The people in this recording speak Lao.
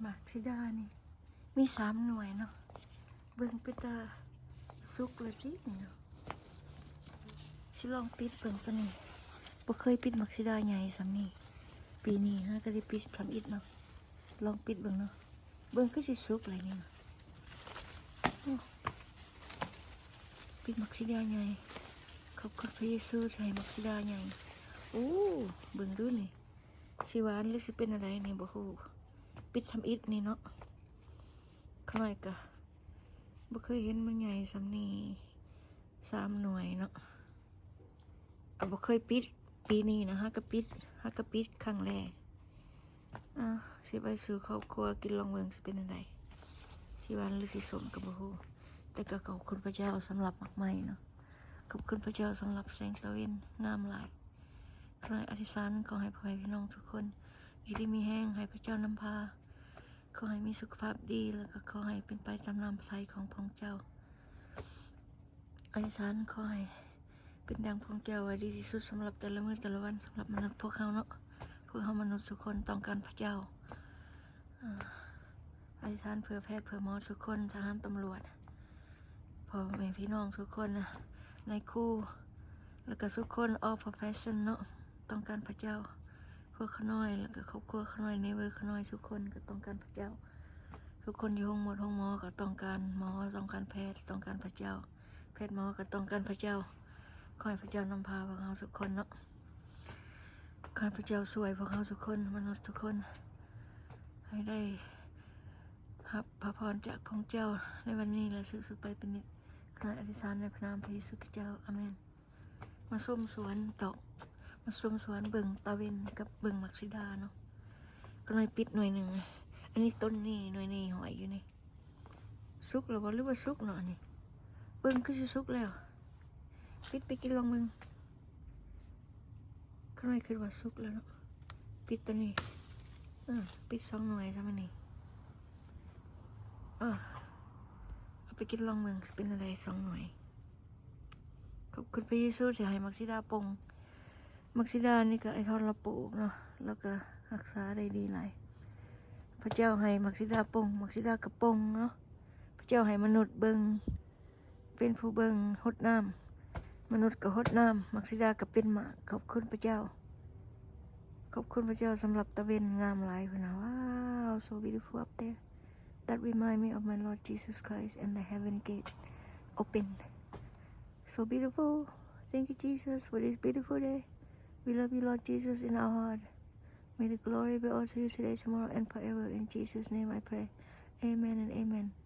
ໝາກສີດານີ້ມີສາມໜ່ວຍເນາະ. ເບິ່ງເປັນຕາສຸກລະຕິນີ້ເນາະ. ຊິລອງປິດເບິ່ງຊະນີ້. ບໍ່ເຄີຍປິດໝາກສີດາໃຫຍ່ສ່ຳນີ້. ປີນີ້ຫາກະໄດ້ປິດທຳອິດເນາະ. ລອງປິດເບິ່ງເນາະ. ເບິ່ງຄືຊິສຸກແລ້ວນີ້ເນາະ. ປິດໝາກສີດາໃຫຍ່. ຂອບຄຸນພະເຢຊູທີ່ໃຫ້ໝາກສີດາໃຫຍ່. ໂອ້ ເບິ່ງດູນີ້. ຊິຫວານຫຼືຊິເປັນແນວໃດນີ້ບໍ່ຮູ້. ປິດທຳອິດນີ້ເນາະ. ຂ້ານ້ອຍກະບໍ່ເຄີຍເຫັນມັນໃຫຍ່ສ່ຳນີ້. ສາມໜ່ວຍເນາະ. ເອົາ ບໍ່ເຄີຍປິດ. ປີນີ້ນະ ຫາກະປິດ, ຫາກະປິດຄັ້ງແລກ. ອ່າ ຊິໄປສູ່ຄອບຄົວກິນລອງເບິ່ງຊິເປັນແນວໃດ. ຊິຫວານຫຼືຊິສົ້ມກະບໍ່ຮູ້. ແຕ່ກະຂອບຄຸນພະເຈົ້າສຳລັບໝາກໄມ້ເນາະ. ຂອບຄຸນພະເຈົ້າສຳລັບແສງຕາເວັນງາມຫຼາຍ. ຂ້ານ້ອຍອະທິສານ ຂໍໃຫ້ພໍ່ແມ່ພີ່ນ້ອງທຸກຄົນຢູ່ດີມີແຮງ, ໃຫ້ພະເຈົ້ານຳພາ, ຂໍໃຫ້ມີສຸຂະພາບດີ ແລ້ວກໍຂໍໃຫ້ເປັນໄປຕາມນ້ຳພະໄທຂອງພະອົງເຈົ້າ. ອະທິສານ ຂໍໃຫ້ເປັນດັ່ງພະອົງເຈົ້າວ່າດີທີ່ສຸດສຳລັບແຕ່ລະມື້ແຕ່ລະວັນ ສຳລັບມະນຸດພວກເຮົາເນາະ. ພວກເຮົາມະນຸດທຸກຄົນຕ້ອງການພະເຈົ້າ. ອາ ອະທິສານເພື່ອແພດ ເພື່ອໝໍທຸກຄົນ, ທະຫານ, ຕຳຫຼວດ, ພໍ່ແມ່ພີ່ນ້ອງທຸກຄົນ, ນາຍຄູ ແລ້ວກະທຸກຄົນ all profession ເນາະ, ຕ້ອງການພະເຈົ້າ. ພວກຂ້ານ້ອຍ ແລ້ວກະຄອບຄົວຂ້ານ້ອຍ, neighbor ຂ້ານ້ອຍ, ທຸກຄົນກະຕ້ອງການພະເຈົ້າ. ທຸກຄົນຢູ່ໂຮງໝົດໂຮງໝໍກະຕ້ອງການໝໍ, ຕ້ອງການແພດ, ຕ້ອງການພະເຈົ້າ. ແພດໝໍກະຕ້ອງການພະເຈົ້າ. ຂໍໃຫ້ພະເຈົ້ານຳພາພວກເຮົາທຸກຄົນເນາະ. ຂໍໃຫ້ພະເຈົ້າຊ່ວຍພວກເຮົາທຸກຄົນ, ມະນຸດທຸກຄົນ ໃຫ້ໄດ້ຮັບພະພອນຈາກພະອົງເຈົ້າໃນວັນນີ້ ແລະ ສືບຕໍ່ໄປເປັນນິດ. ຂ້ານ້ອຍອະທິສານໃນພະນາມພະເຢຊູຄຣິສເຈົ້າ. ອາເມນ. ມາຊົມສວນດອກ, ມາຊົມສວນເບິ່ງຕາເວັນກັບເບິ່ງໝາກສີດາເນາະ. ຂ້ານ້ອຍປິດໜ່ວຍໜຶ່ງ. ອັນນີ້ຕົ້ນນີ້, ໜ່ວຍນີ້ຫ້ອຍຢູ່ນີ້. ສຸກແລ້ວບໍ່ ຫຼືວ່າສຸກເນາະອັນນີ້? ເບິ່ງຄືຊິສຸກແລ້ວ. ປິດໄປກິນລອງເບິ່ງ. ຂ້ານ້ອຍຄິດວ່າສຸກແລ້ວເນາະ. ປິດໂຕນີ້. ເອີ ປິດສອງໜ່ວຍຊະມື້ນີ້. ເອີ ເອົາໄປກິນລອງເບິ່ງຊິເປັນແນວໃດສອງໜ່ວຍ. ຂອບຄຸນພະເຢຊູທີ່ໃຫ້ໝາກສີດາປົ່ງ. ໝາກສີດານີ້ກະອ້າຍທອນລາວປູກເນາະ, ລາວກະຮັກສາໄດ້ດີຫຼາຍ. ພະເຈົ້າໃຫ້ໝາກສີດາປົ່ງ, ໝາກສີດາກະປົ່ງເນາະ. ພະເຈົ້າໃຫ້ມະນຸດເບິ່ງ, ເປັນຜູ້ເບິ່ງ, ຫົດນ້ຳ, ມະນຸດກະຫົດນ້ຳ, ໝາກສີດາກະເປັນໝາກ. ຂອບຄຸນພະເຈົ້າ, ຂອບຄຸນພະເຈົ້າສຳລັບຕາເວັນງາມຫຼາຍພຸ້ນນະ. Wow, so beautiful up there. That remind me of my Lord Jesus Christ and the heaven gate open. So beautiful. Thank you, Jesus, for this beautiful day. We love you, Lord Jesus, in our heart. May the glory be all to you today, tomorrow, and forever. In Jesus' name I pray. Amen and amen.